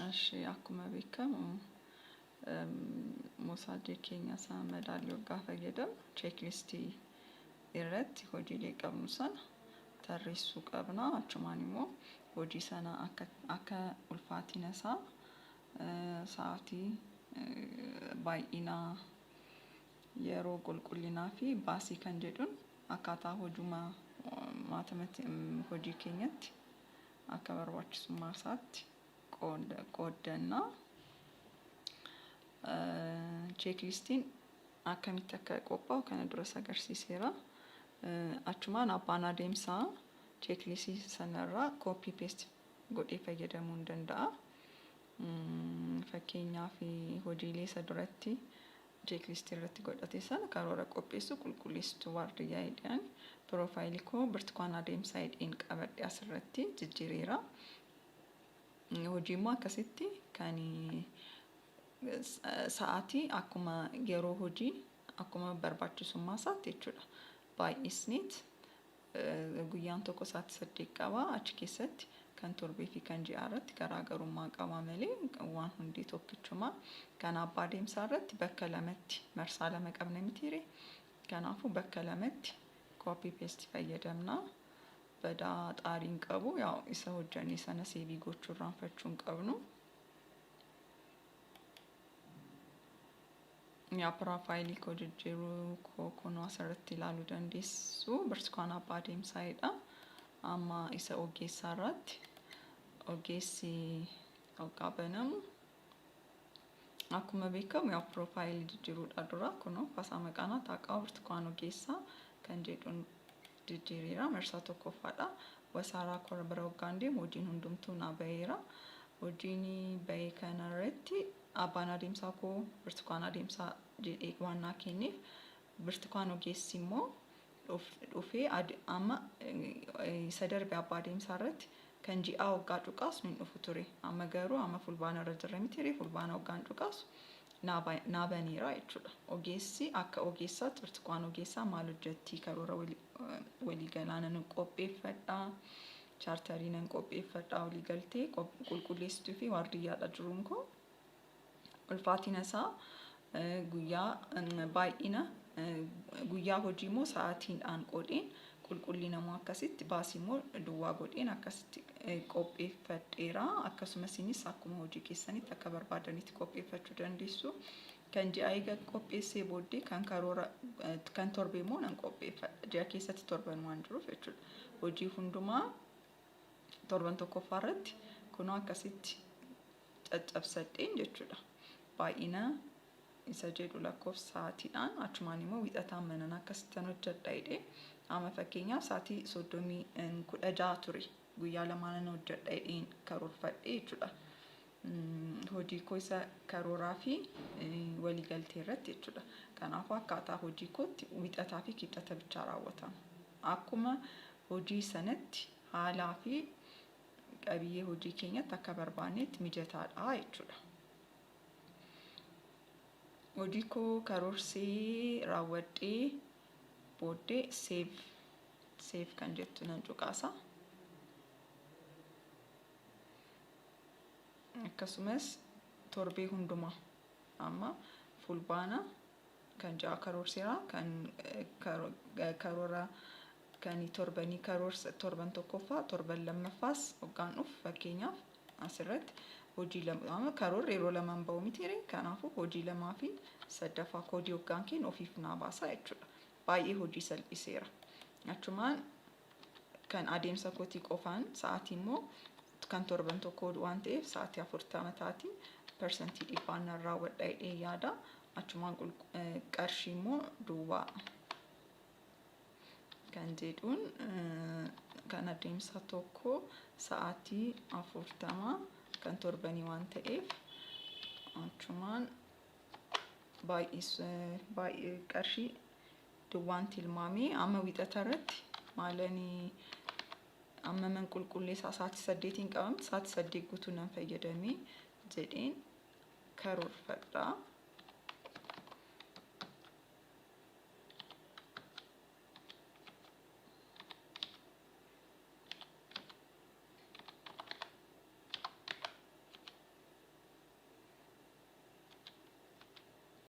Eshi, akkuma beekamu moosaajii keenya isaa madaallii waggaa fayyadamu checklistii irratti hojiilee qabnu sana tarreessuu qabna. Achumaan immoo hojii sana akka ulfaatina isaa, sa'aatii, baay'ina yeroo, qulqullinaa fi baasii kan jedhuun akkaataa hojuma hojii keenyatti akka barbaachisummaa isaatti qooddanna. Checklistiin akkamitti akka qophaa'u kana duras agarsiiseera. Achumaan abbaan adeemsaa checklistii sanarraa copy paste godhee fayyadamuu ni danda'a. Fakkeenyaaf, hojiilee isa duratti checklistii irratti godhate sana karoora qopheessuu, qulqulleessituu waardiyyaa jedhan profileii koo Birtukaan Adeemsaa jedheen qabadhe asirratti jijjiireera. Hojii immoo akkasitti kan sa'aatii akkuma yeroo hojii akkuma barbaachisummaa isaatti jechuudha. Baay'isneet guyyaan tokko sa'aatii 8 qaba. Achi keessatti kan torbee fi kan ji'aa irratti garaagarummaa qaba malee waan hundi tokkichuma. Kan abbaa adeemsaa irratti bakka lamatti marsaa lama qabna mitiire. Kanaafuu bakka lamatti copy paste fayyadamna. Badaa xaarii hin qabu, yaa isa hojjannee sana save gochuu irraanfachuu hin qabnu. Yaa, profileii koo jijjiiruu koo kunoo asirratti ilaaluu dandeessu. Birtukaan Abbaa Adeemsaayidha. Amma isa ogeessaa irratti ogeessi hoggaa banamu akkuma beekamu yaa profileii jijjiiruudha dura kunoo Fasaa Maqaanaa Taaqaa Birtukaan Ogeessaa kan jedhuun jijjiireera. Marsaa tokkoffaadha. Wasaaraa koo bira hoggaan deemu hojiin hundumtuu naa baheera. Hojiin bahee kanarratti abbaan adeemsaa koo Birtukaan Adeemsaa jedhee waan naa kenneef, Birtukaan Ogeessi immoo dhufee amma isa darbe abbaa adeemsaa irratti kan ji'aa hoggaa cuqaasu hin dhufu ture. Amma garuu amma Fulbaana irra jirra miti, Fulbaana hoggaan cuqaasu naa baneera jechuudha. Ogeessi akka ogeessaatti Birtukaan Ogeessaa maal hojjetti? Karoora waliigalaa nan qopheeffadha. Chaartarii nan qopheeffadha, waliigaltee qulqulleessituu fi waardiyyaadha jiruun koo. Ulfaatina isaa, guyyaa, baay'ina guyyaa hojii immoo sa'aatiidhaan qoodeen, qulqullina immoo akkasitti, baasii immoo duwwaa godheen akkasitti qopheeffadheera. Akkasumas isinis akkuma hojii keessanitti akka barbaadanitti qopheeffachuu dandeessu. Kan ji'a eega qopheessee booddee kan karoora kan torbee immoo nan qopheeffadha. Ji'a keessatti torban waan jiruuf jechuudha. Hojii hundumaa torban tokkoffaa irratti kunoo akkasitti caccabsadheen jechuudha. Baay'ina isa jedhu lakkoofsa sa'aatiidhaan, achumaan immoo wixataan manan akkasittan hojjedha jedhee, amma fakkeenyaaf sa'aatii 30, 16 ture guyyaa lamaanan hojjedha jedheen karoorfadhe jechuudha. Hojii koo isa karooraa fi waliigaltee irratti jechuudha. Kanaafuu akkaataa hojii kootti wixataa fi kibxata bichaa raawwatama. Akkuma hojii sanatti haalaa fi qabiyyee hojii keenyatti akka barbaannetti mijataadha jechuudha. Hojii koo karoorsee raawwadhee booddee save kan jettu nan cuqaasa. Akkasumas torbee hundumaa amma Fulbaana kan ja'a karoorseera, kan karoora kan torbanii karoorsa torban tokkoffaa, torban lammaffaas hoggaan dhufu, fakkeenyaaf asirratti hojii lama karoorri yeroo lamaan ba'u miti, kanaafuu hojii lamaa fi sadaffaa koodii hoggaan kennu ofiif naa baasa jechuudha. Baay'ee hojii salphiseera. Achumaan kan adeemsa kootii qofaan sa'aatii immoo kan torban tokko waan ta'eef sa'aatii 40 taati, 100% nan raawwadha jedhee yaada. Achumaan qarshii immoo duwwaa kan jedhuun kan adeemsa tokko sa'aatii 40 kan torbanii waan ta'eef, achumaan baay'ee qarshii duwwaan tilmaamee amma wixata irratti maalanii amma man qulqulleessaa sa'aatii 8n qabamte, sa'aatii 8 guutuu nan fayyadamee jedheen karoorfadha.